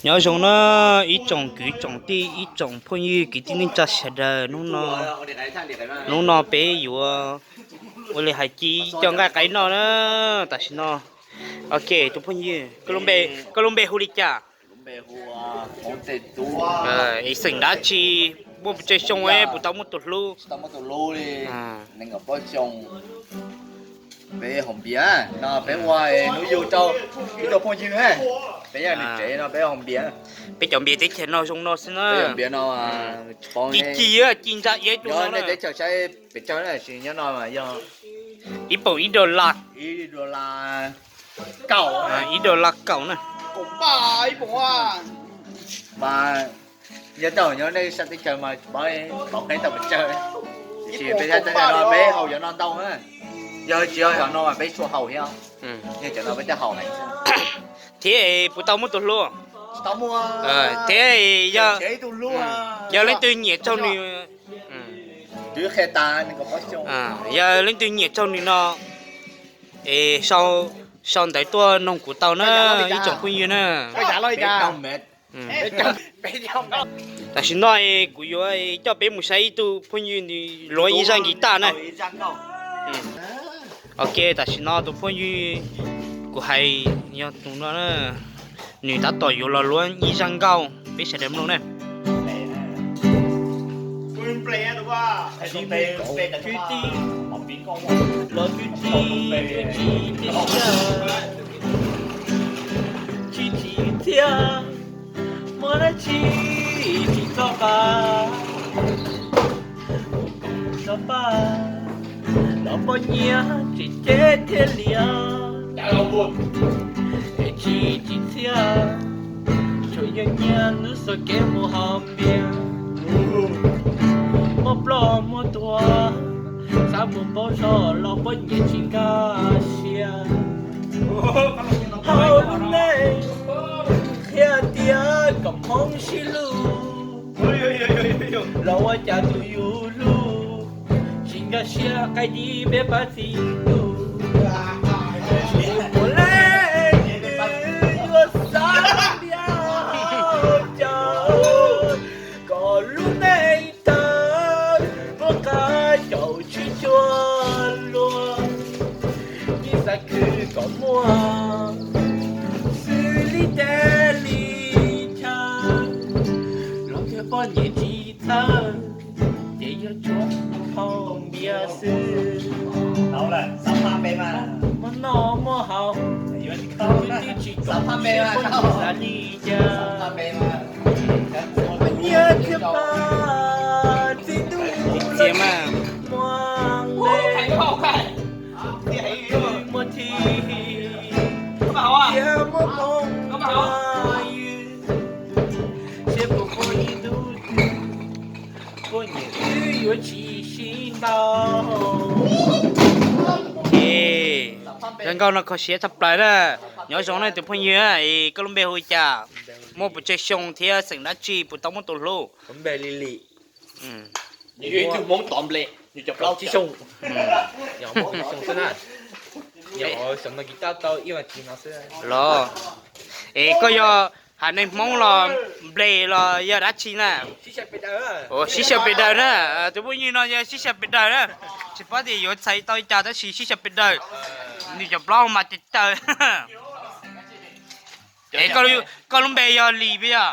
Nyob zoo na, ib tsoom kwv tsoom tij, ib tsoom phooj ywg kwv tij neej tsa sawv daws, hnub no, hnub no peb yuav ua li hais ci coj nqaij qaib noj na. Tam sim no, ok, tus phooj ywg, koj lub npe hu li cas? Xeem dab tsi, muaj pes tsawg xyoo, puas tau muaj tus hlub? Peb haus npias no, peb ua hnub yug rau ib tug phooj ywg, peb yog nws tsev no peb haus npias. Peb cov npias teb chaws no zoo no xwb na. Ci ci, ci ntsa iab tus no, nej teb chaws saib pes tsawg na, tab sis nyob no yog ib poom ib dollar, ib dollar kaum na. Mas nyob tau nyob nej sab teb chaws mas tsis paub, paub qheb tau pes tsawg. Tiam sis peb sab teb chaws no peb haus cov no ntau na. Yog tsis yog cov no mas peb tsis haus thiab. Yog cov no peb thiaj haus heev. Thiab puas tau muaj tus hlub? Thiab yog, yog leej twg nyiam txog nws, yog leej twg nyiam txog nws no, es sau ntawv tuaj noog kuv tau na, ib tsoom phooj ywg na. Tam sim no kuv yuav coj peb mus saib ib tug phooj ywg nws luab ib zaj guitar na. Ok, tam sim no tus phooj ywg kuv hais yog tus no, nws tab tom yuav los luab ib zaj nkauj peb sawv daws mloog na. Tsis tsim txiaj, muaj dab tsi tsis txhob qab, koom sab paj los poj nyiaj tseem cev thiaj liam. Es tsis tsim txiaj, tsuas yog nyiaj hnub xuas kev mus haus npias, muaj ploj muaj tuag, xav mus paub zog los poj niam tsis nkag siab. Hauv lub neej qhia tias kom hmoob sib hlub, los ua cas tus yus hlub tsis nkag siab, qaib dib peb pab txi tus. Tsis muaj leej twg yuav xav liam caum kom lub neej tawg, muab qab caum tsis cuag luag. Yeej xav khwv kom muaj xws li dej li chaw, los twb poj niam tsis txhawj, ces yog tsuas haus npias xwb. Muaj noj muaj haus, twb tsis kom siab, poj niam xav li cas. Nyiaj thiab paj, txiv ntuj txiv muaj nqe, muaj thij, thiab muaj phooj ywg, seb puas muaj ib hnub twg poj niam twb yuav tsis sib ntaus. Zaj nkauj no kho siab tshaj plaws na. Nyob zoo na tus phooj ywg, es koj lub npe hu li cas? Muaj pes tsawg xyoo thiab xeem dab tsi, puas tau muaj tus hlub? Los, es koj yog haiv neeg Hmoob los nplej los yog dab tsi na? Sib xyaw pes daws na. Tus phooj ywg no yog sib xyaw pes daws na. Tsis paub tias yuav txhais tau li cas tab sis sib xyaw pes daws. Nws cov plaub mas caws caws. Es koj lub npe yog Lis puas yog?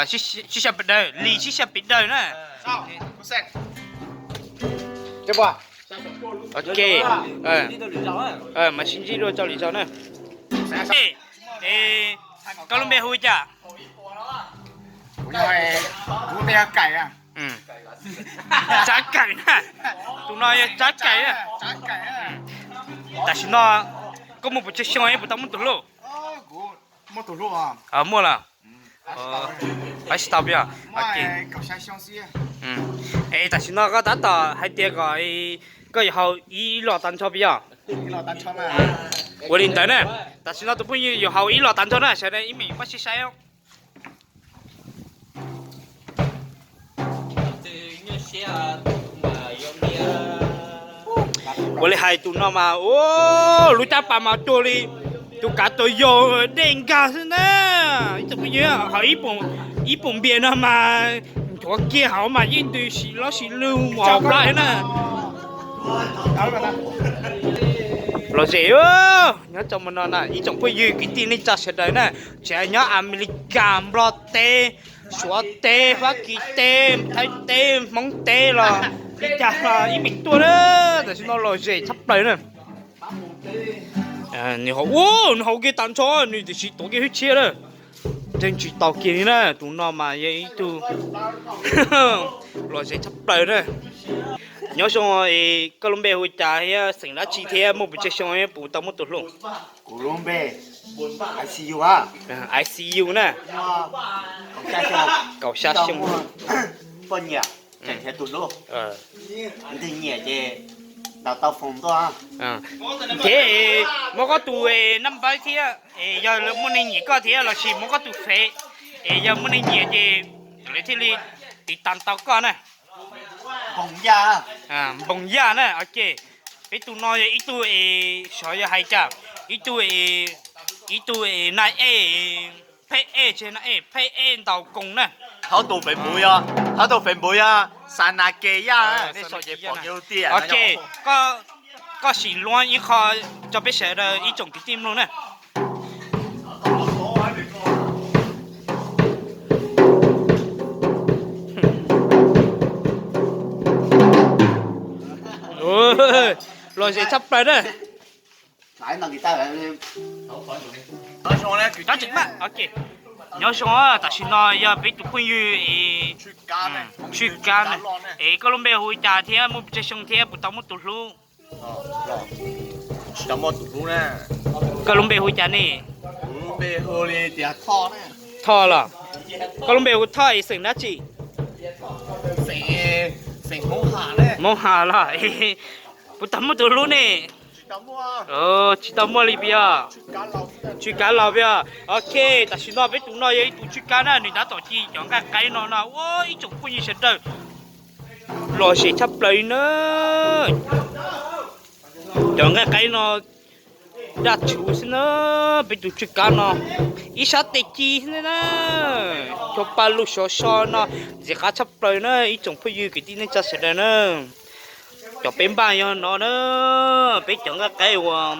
Sib xyaw pes daws, Lis sib xyaw pes daws na. Ok, mas sib ntsib dua rau lwm zaus na. Koj lub npe hu li cas? Tsav Kaim na. Tus no yog Tsav Kaim na. Tam sim no koj muaj pes tsawg xyoo, puas tau muaj tus hlub? Muaj los? Tsis tau puas yog? Es tam sim no koj tab tom hais tias kom koj yuav haus ib los tag nrho puas yog? Ua li ntawd na, tam sim no tus phooj ywg yuav haus ib los tag nrho na, sawv daws ib me pab sib saib. Ua li hais tus no mas, lub caj pas mas cuag li tus kav tus yau dej nkag xwb na. Hauv ib pum npias no mas nchuav kiag hauv mas yeej ntws sim lob sim lug mus hauv plab na. Lom zem, nyob rau hmo no na ib tsoom phooj ywg kwv tij neej tsa sawv daws na, tsis hais nyob Amelikas, Nplog teb, Suav teb, Fab Kis teb, Thaib teb, Hmoob teb los li cas los ib meem tuaj na. Tam sim no lom zem tshaj plaws na. Nws hauv, nws hauv kiag tag nrho, nws tiam sis tuav kiag hwj chim na. Ntshe tsis tau kiag li na, tus no mas yog ib tug lom zem tshaj plaws na. Nyob zoo, koj lub npe hu cas thiab xeem dab tsi thiab muaj pes tsawg xyoo thiab puas tau muaj tus hlub? Kuv lub npe ICU, ICU na. Kaum xya xyoo. Poj niam, tseem nrhiav tus hlub. Ntig nyiam ces ntaus tau foos tuaj. Thiab muab koj tus naj npawb thiab, yog lawv muaj neeg nyiam koj thiab los sis muab koj tus fev, es yog muaj neeg nyiam ces lawv thiaj li tiv tas tau koj na. Npoos Yaj na, ok. Peb tus no yog ib tug es xyov yog hais cas, ib tug, ib tug naj ej, phej ej, tsis naj ej, phej ej ntaus koos na. Thov tus Facebook yog, thov tus Facebook yog Xas Nas Kes Yaj, nej sau ces pom kiag tiag. Ok, koj sim luag ib qho rau peb sawv daws ib tsoom kwv tij mloog na. Lom zem tshaj plaws na. Nyob zoo, tam sim no yog peb tus phooj ywg Tswj Kab, es koj lub npe hu li cas thiab muaj pes tsawg xyoo thiab puas tau muaj tus hlub? Koj lub npe hu li cas ne? Thoj los? Koj lub npe hu Thoj es xeem dab tsi? Hmoob Has los? Puas tau muaj tus hlub ne? Tsis tau muaj li pes os. Tswj Kab los pes os. Ok, tam sim no peb tus no yog ib tug Tswj Kab na, nws tab tom ci cov nqaij qaib no no ua ib tsoom phooj ywg sawv daws. Lom zem tshaj plaws li na. Cov nqaij qaib no daj tshuv xwb na. Peb tus Tswj Kab no ib sab tes ci xwb na. Cov pa lug sov so no ntxim qab tshaj plaws na ib tsoom phooj ywg kwv tij neej tsa sawv daws na. Cov peb npaj yog no na, peb cov nqaij qaib uas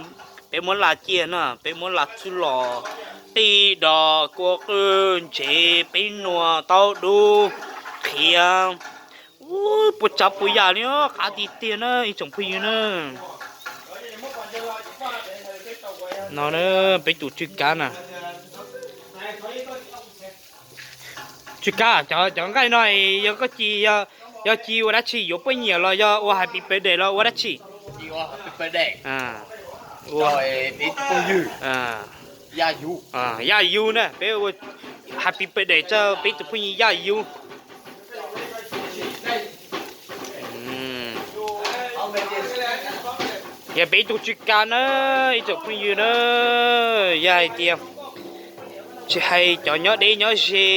peb muab la cia na, peb muab la txwj los, qij, dos, kua, qwj, ntsev, peb nuag, taub dub, qhiav, puas tsav puas yam li, qab tiag tiag na ib tsoom phooj ywg na. No peb tus Tswj Kab na. Tswj Kab, cov nqaij no yog koj ci, yog ci ua dab tsi, yuav poj niam los yog ua happy birthday los ua dab tsi? Yaj Yug na, peb ua happy birthday rau peb tus phooj ywg Yaj Yug. Yog peb tus Tswj Kab na, ib tsoom phooj ywg na, yog hais tias tsis hais cov nyob deb nyob ze,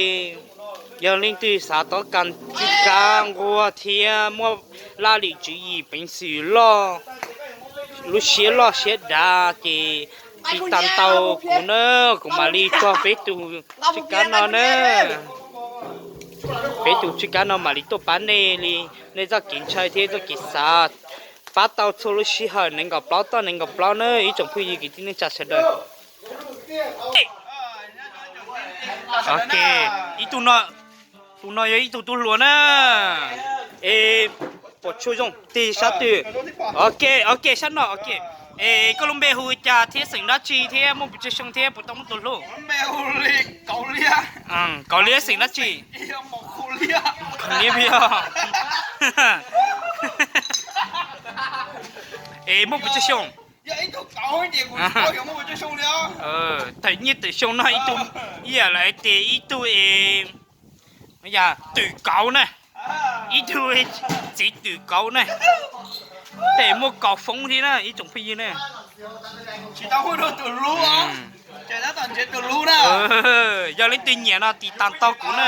yog leej twg xav tau kas Tswj Kab nquag thiab muaj laj lim tswv yim peev xwm loj, lub siab loj siab dav ces tiv tas tau kuv na, kuv mam li tso peb tus Tswj Kab no na. Peb tus Tswj Kab no mam li tuaj pab nej li, nej txoj kev ntshai thiab txoj kev xav pab tau txhua lub sij hawm nees nkaum plaub toj nees nkaum plaub na ib tsoom phooj ywg kwv tij neej tsa sawv daws. Ok, ib tug no, tus no yog ib tug tub hluas na. Es pom tsuaj zoo tig sab twg? Ok, ok, sab no, ok. Es koj lub npe hu cas thiab xeem dab tsi thiab muaj pes tsawg xyoo thiab puas tau muaj tus hlub? Kaus Liab, xeem dab tsi? Kaus Liab peb os. Es muaj pes tsawg xyoo? Tawm niaj tawm xyoo no ib tug, ib yam li tias ib tug es twm kauv na, ib tug txiv twm kauv na, tej muaj kaus foob thiab na ib tsoom phooj ywg na. Yog leej twg nyiam no tiv tas tau kuv na.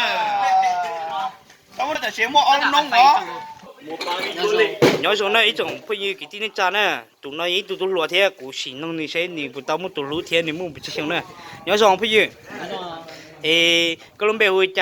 Nyob zoo na ib tsoom phooj ywg kwv tij neej tsa na, tus no yog ib tug tub hluas thiab kuv sim nug nws seb nws puas tau muaj tus hlub thiab nws muaj pes tsawg xyoo na. Nyob zoo phooj ywg. Es koj lub npe hu li cas?